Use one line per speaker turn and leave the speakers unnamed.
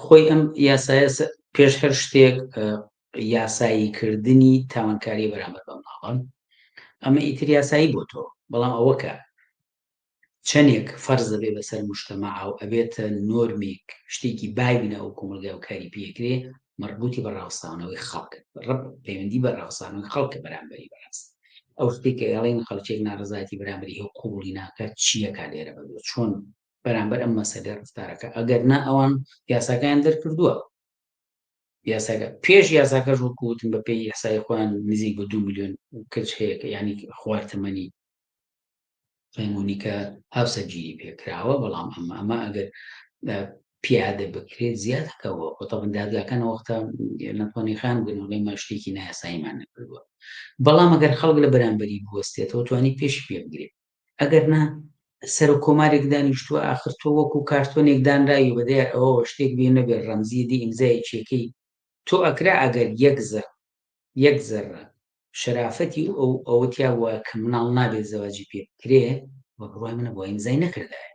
خۆی ئەم یاسایە پێش هەر شتێک یاسایی کردنی تاوانکاری بەرامبەر بە مناڵان ئەمە ئیتر یاسایی بۆ تۆ بەڵام ئەوە کە چەندێک فەرز دەبێ بەسەر مشتەمەعا و ئەبێتە نۆرمێک شتێکی باوی ناو کۆمەڵگا و کاری پێکرێ مەربوتی بە ڕاوسانەوەی خەڵک ڕب پەیوەندی بە ڕاوسانەوەی خەڵکە بەرامبەری بەڕاست ئەو شتێک کە ئەڵێن خەڵکێک ناڕەزایەتی بەرامبەری هەو قوبوڵی ناکات چییەکە لێرە بەدووە چۆن بەرامبەر ئەم مەسەلەیە ڕفتارەکە ئەگەر نا ئەوان یاساکەیان دەرکردووە یاساکە پێش یاساکەش وەکو وتم بە پێی یاسای خۆیان نزیک بە دو میلیۆن کچ هەیە کە یانی خوار تەمەنی قانونی کە هاوسەرگیری پێکراوە بەڵام ئەمە ئەمە ئەگەر پیادە بکرێت زیاد هەکەوە خۆ تەبن دادگاکان وەختە نەتوانی خان بنەڵێ ما شتێکی نایاساییمان نەکردووە بەڵام ئەگەر خەڵک لە بەرامبەری بوەستێتەوە توانی پێشی پێ بگرێت ئەگەر نا سەرۆک کۆمارێک دانیشتووە ئاخر تۆ وەکو کارتۆنێک دانراوی بە دیار ئەوەوە شتێک بێ نەبێ ڕەمزی دی ئیمزایەکیەکەی تۆ ئەکرا ئەگەر یەک زەر یەک زەرە شەرافەتی ئەو ئەوە تیا بووە کە مناڵ نابێت زەواجی پێ بکرێ بە بڕوای منە بۆ ئیمزای نەکردایە.